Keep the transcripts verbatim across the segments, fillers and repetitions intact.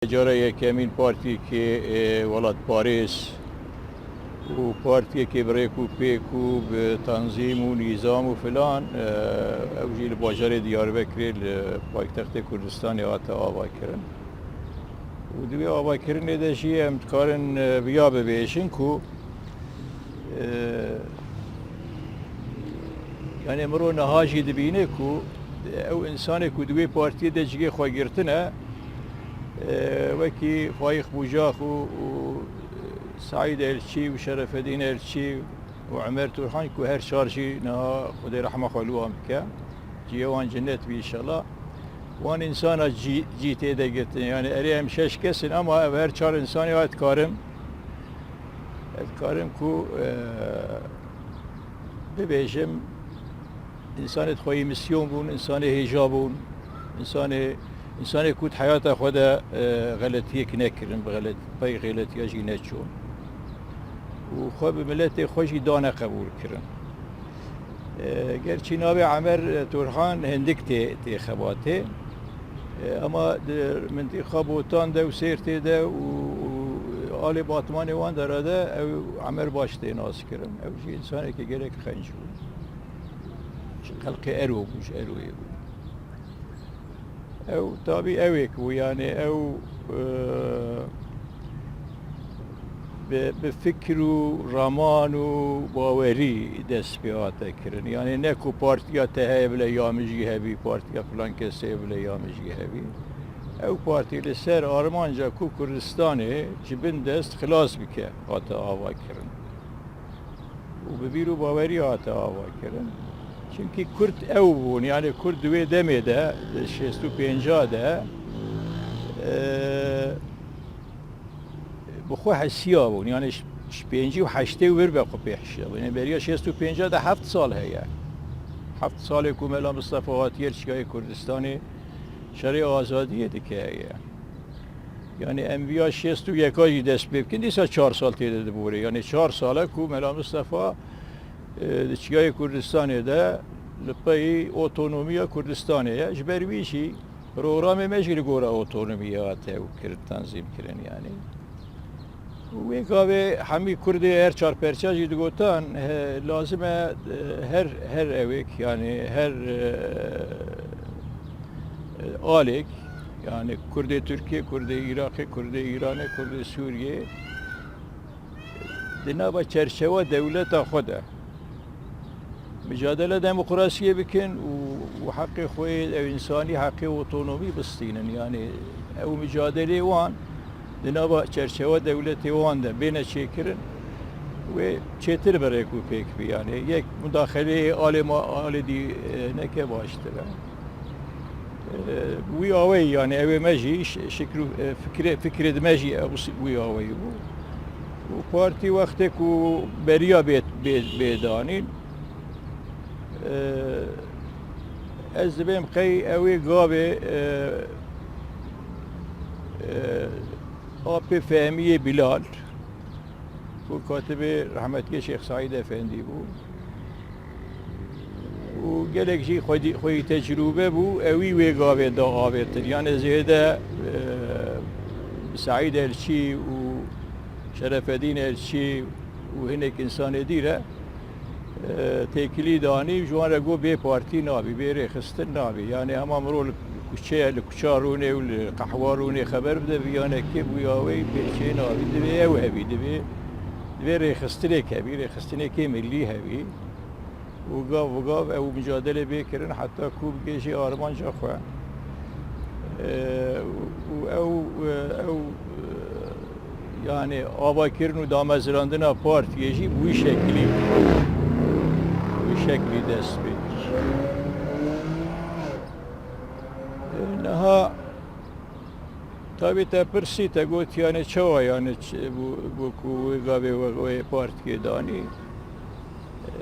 Cara yekemîn partiyekê, e, welatparêz û partiyekê bi rêk û pêk û bi tanzîm û nîzam û filan, e, ew jî li bajarê Diyarbekirê li paytextê Kurdistanê hate avakirin. Û di wê avakirinê de jî em dikarin, e, viya bibêjin ku, e, yanî miro niha jî dibîne ku ew însanê ku di wê partiyê de cihê xwe girtine, e, wekî Faîq Bûcax û, û Seîd Elçî û Şerefedîn Elçî û Emer Turhan ku her çar jî niha Xwedê rehma xwe li wan bike. Cihê wan cennet bî înşallah. Wan însana cî, cî tê de girtin. Yanî erê em şeş kes in ama ev her çar însanê ez dikarim, ez dikarim ku, e, bibêjim, însanê xweyî misyon bûn, însanê hêja bûn, însanê, însanê ku di heyata xwe de, e, xeletiyek nekirin, bi xelet-, pey xeletiya jî neçûn. Û xwe bi miletê xwe jî dane qebûl kirin. E, gerçî navê Emer, e, Turhan hindik tê, tê xebatê. E, ama di mintîqa Botan de û Sêrtê de û, û alê Batmanê wan dera de ew Emer baş tê nas kirin. Ew jî însanekî gelek xenc bû. Ji xelqê Ero bû, ji Eroyê bû. Ew tabî ewêk bû, yanî ew, e, bi, bi fikir û raman û bawerî dest pê hate kirin. Yanî ne ku partiya te heye bile ya min jî hebî, partiya filan kesê bile ya min jî hebî. Ew partî li ser armanca ku Kurdistanê ji bin dest xilas bike hate ava kirin. Û bi bîr û bawerî hate avakirin. Çimkî Kurd ew bûn, yanî Kurd di wê demê de, di şêst û pênca de, e, bi xwe hesiya bûn. Yanî ji, ji pêncî û heştê û vir be xwe pê hesiya bûn. Yanî beriya şêst û pênca de heft sal heye. Heft salê ku Mela Mistefa hatiye li Çiyayê Kurdistanê şerê azadiyê dike heye. Yanî em viya şêst û yeka jî dest pê bikin, dîsa çar sal tê de diborê. Yanî çar sal e ku Mela Mistefa, e, di Çiyayê Kurdistanê de li pey otonomiya Kurdistanê ye. Ji ber wî jî programê me jî li gora otonomiyê hate ew kirin, tenzîm kirin yanî. Wê gavê hemî Kurdê her çar perça jî digotan, he, lazim e, e, her, her ewêk, yanî her, e, e, alêk, yanî Kurdê Tirkiyê, Kurdê Iraqê, Kurdê Îranê, Kurdê Sûriyê, di nava çerçewa dewleta xwe de, micadele demokrasiyê bikin û, û heqê xwe yê ew însanî, heqê otonomî bistînin. Yanî ew micadelê wan di nava çerçewa dewletê wan de bêne çêkirin, wê çêtir bi rêk û pêk bî. Yanî yek mudaxeleyê alê ma-, alê dî, e, neke baştir e. E, wî awayî, yanî ew ê me jî ş-, şikir û, e, fikirê, fikirê di me jî ew si-, wî awayî bû. Û partî wextê ku beriya bê, bê, bê danîn, e, ez dibêm qey ew ê gavê, e, e, apê Fehmiyê Bilal, ku katibê rehmetiyê Şêx Seîd Efendî bû. Û gelek jî xwedî, xweyî tecrûbe bû, ewî wê gavê da avêtin. Yanî zêde, e, Seîd Elçî û Şerefedîn Elçî û hinek însanê dî re, e, têkilî danî, ji wan re got bê partî nabî, bê rêxistin nabî. Yanî hema mirov li kuçeya, li kuça rûnê û li qehwa rûnê xeber bide, bi yanekê bûya wê pêçê nabî. Divê ew hebî, divê, divê rêxistinek hebî, rêxistinekê milî hebî. Û gav bi gav ew micadelê bê kirin heta ku bigihêjê armanca xwe. E, û ew, e, ew, e, yanî avakirin û damezrandina partiyê jî bi wî şeklî, bi wî şeklî dest pê kir. E, niha tabî te pirsî, te got, yanî çawa, yanî ç-, bû, bû ku wê gavê we, wê partiyê danî?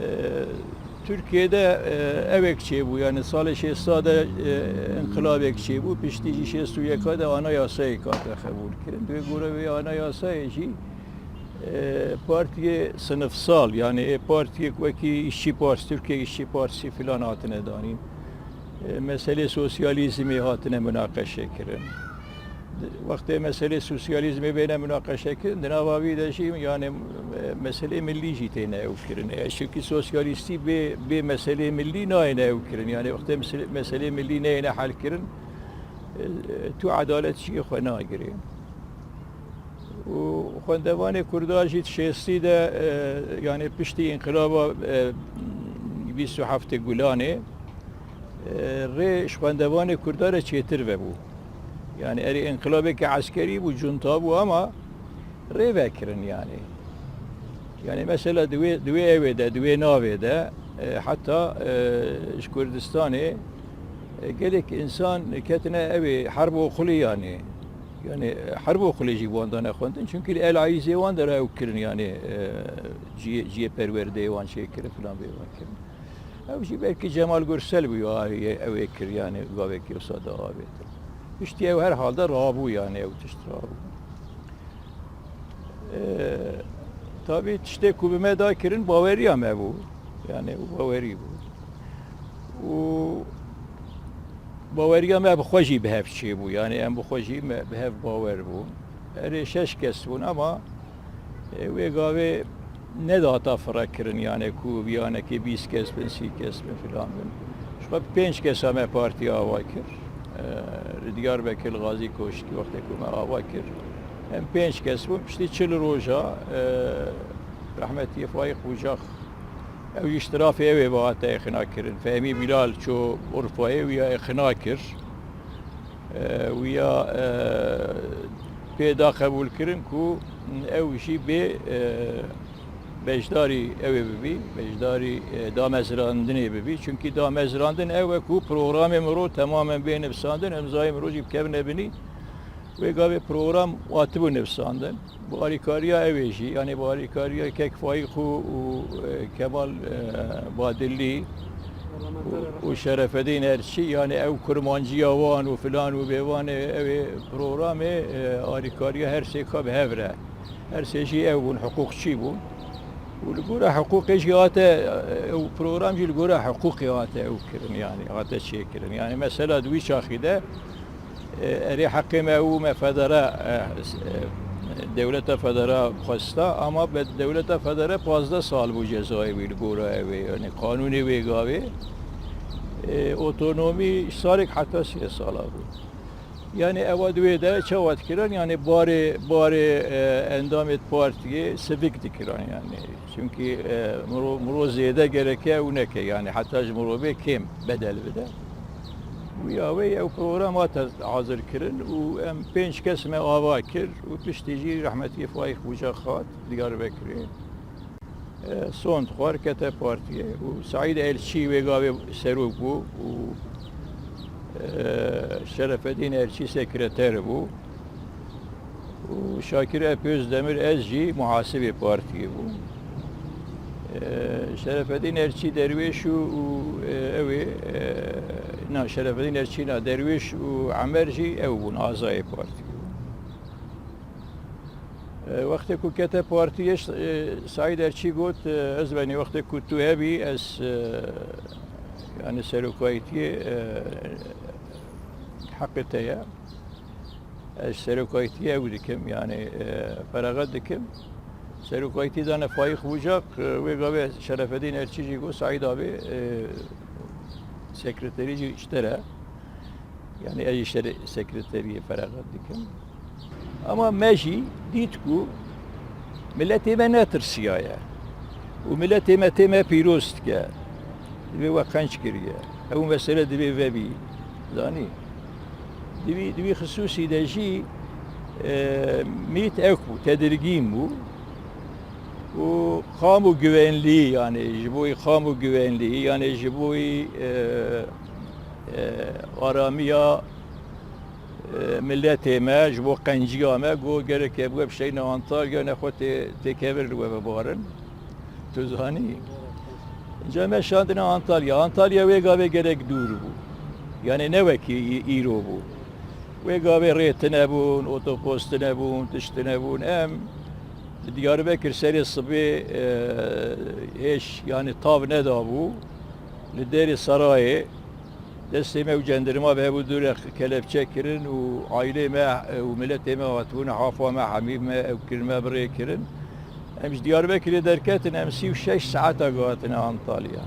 E, Tirkiyeyê de, e, ewek çêbû, yanî salê şêsta de, e, înqilabek çêbû, piştî jî şêst û yeka de anayasayek hate qebûl kirin. Di wê gore wê anayasayê jî, e, partiyê sinifsal, yanî ê partiyek wekî Îşçî Partisi, Tirkiye Îşçî Partisi filan hatine danîn. E, meselê sosyalîzmê hatine munaqeşe kirin. Wextê meselê sosyalîzmê bêne munaqeşe kirin, di nava wî de jî, yani, e, meselê millî jî têne ew kirin. E, çimkî sosyalîstî bê, bê meselê millî nayêne ew kirin. Yani, wextê mesele-, meselê millî neyêne hel kirin, e, tu edalet jî xwe nagirê. Û xwendevanê Kurda jî di şêstî de, e, yani piştî înqilaba, e, bîst û heftê Gulanê, e, rê ji xwendevanê Kurda re çêtir vebû. Yani erê înqilabeke eskerî bû, cunta bû ama rê vekirin yani. Yani mesela di wê, di wê ewê de, di wê navê de, e, heta, e, ji Kurdistanê, e, gelek însan ketine ewê herb oxulî yani. Yani, e, herb oxulê jî wan dane xwendin, çimkî li El Ayîzê wan de re ew kirin, yani, e, cihê, cihê perwerdeyê wan çêkirin, filan bê wan kirin. Ew jî belkî Cemal Gursel bû, ya, ew ê kir, yani, gavekî wisa da avêtin. Piştî ew her halde rabû, yani, ew tişt rabû. E, tabî tiştê ku bi me da kirin, baweriya me bû. Yani, û bawerî bû. Û baweriya me bi xwe jî bi hev çêbû. Yani em bi xwe jî me bi hev bawer bûn. Erê şeş kes bûn ama, e, wê gavê nedata fire kirin, yani ku viyanekê bîst kes bin, sî kes bin filan bin. Ji xwe bi pênc kesa me partiya ava kir. E, li Diyarbekir, li Gazî Koşkî wextê ku me ava kir. Em pênc kes bûn, piştî çil roja, e, rehmetî Faîq Bucak, ew jî ji tirafê ew ê ve hate êxina kirin. Fehmî Bilal ço Urfayê, wî ya êxina kir. E, wî ya, e, pê da qebûlkirin ku ew jî bê, e, beşdarî ew ê bibî, beşdarî, e, damezrandinê bibî. Çimkî damezrandin ew e ku programê miro temamen bê nivîsandin, îmzayê miro jî bikevine binî. Wê gavê program hatibû nivîsandin. Bi alîkariya ew ê jî, yanî bi alîkariya Kek Faîq û, û, e, Kemal, e, Badillî û, û Şerefedîn Erçî, yanî ew kurmanciya wan û filan û bêvan ê, ew ê programê, e, alîkariya her sêka bi hev re. Her sê jî ew bûn, hiqûqçî bûn. Û li gora hiqûqê jî hate, e, ew program jî li gora hiqûqê hate ew kirin, yanî hate çêkirin. Yanî mesela di wî çaxî de, E, erê heqê me û me federe, e, e, dewleta federe xwesta, ama be dewleta federe pazdeh sal bû cezayê wî li gora ew ê, yani qanûnê wê gavê, e, otonomî sarek heta sê sala bû. Yani ewa di wê de çawa dikirin, yani barê, barê, e, endamê partiyê sivik dikirin yani. Çimkî, e, miro, miro zêde gereke ew neke, yani heta ji mirovê kêm bedel bide. Wî awê ew program hate hazir kirin û em pênc kes me ava kir û piştî jî rehmetî Faîq Bucak hat Diyarbekirê. E, sond xwar kete partiyê û Saîd Elçî wê gavê serok bû û, e, Şerefedîn Elçî sekreter bû. û Şakir Epözdemir ez jî muhasibê partiyê bû. E, Şerefedîn Erçî Derwêş û, û, e, ew ê, e, na, Şerefedîn Erçî na, Derwêş û Emer jî ew bûn, azayê partiyê bûn. E, wextê ku kete partiyê, e, Saîd Erçî got, e, ez benî wextê ku tu hebî, ez, e, yani serokayîtiyê, e, heqê te ye. Ez serokayîtiyê ew dikim, yani, e, feraxet dikim. Serokayîtî dane Faîq Bucak, e, wê gavê Şerefedîn Erçî jî got, Saîd abi, e, sekreterî jî ji te re. Yani ez jî şerê sekreteriyê feraxet dikim. Ama me jî dît ku miletê me netirsiyaye. Û miletê me tê me pîroz dike. Divê we qenc kiriye. Ew mesele divê vebî. Zanî? Di vî, di vî xisûsî de jî, e, mît ewk bû, tedirgîn bû. Û xam û güvenlî, yani ji bo wî xam û güvenlî, yani ji bo wî, e, e, aramiya, e, miletê me, ji bo qenciya me, got gerek e bi we bişeyne Antalya, ne xwe tê, têkevir li we bibarin. Tu zanî? Înca me şandine Antalya. Antalya wê gavê gelek dûr bû. Yani ne wekî î-, îro bû. Wê gavê rê tine bûn, otobus tine bûn, tişt tine bûn. Em li Diyarbekir serê sibê, e, hêj, yani tav nedabû. Li Dêrê Serayê Destê me û cendirma bi hev û dû re kelepçe kirin û aîlê me û miletê me hatibûne hafa me, hemî me ew kirin, me bi rê kirin. Em ji Diyarbekirê derketin, em sî û şeş saeta gihatine Antalya.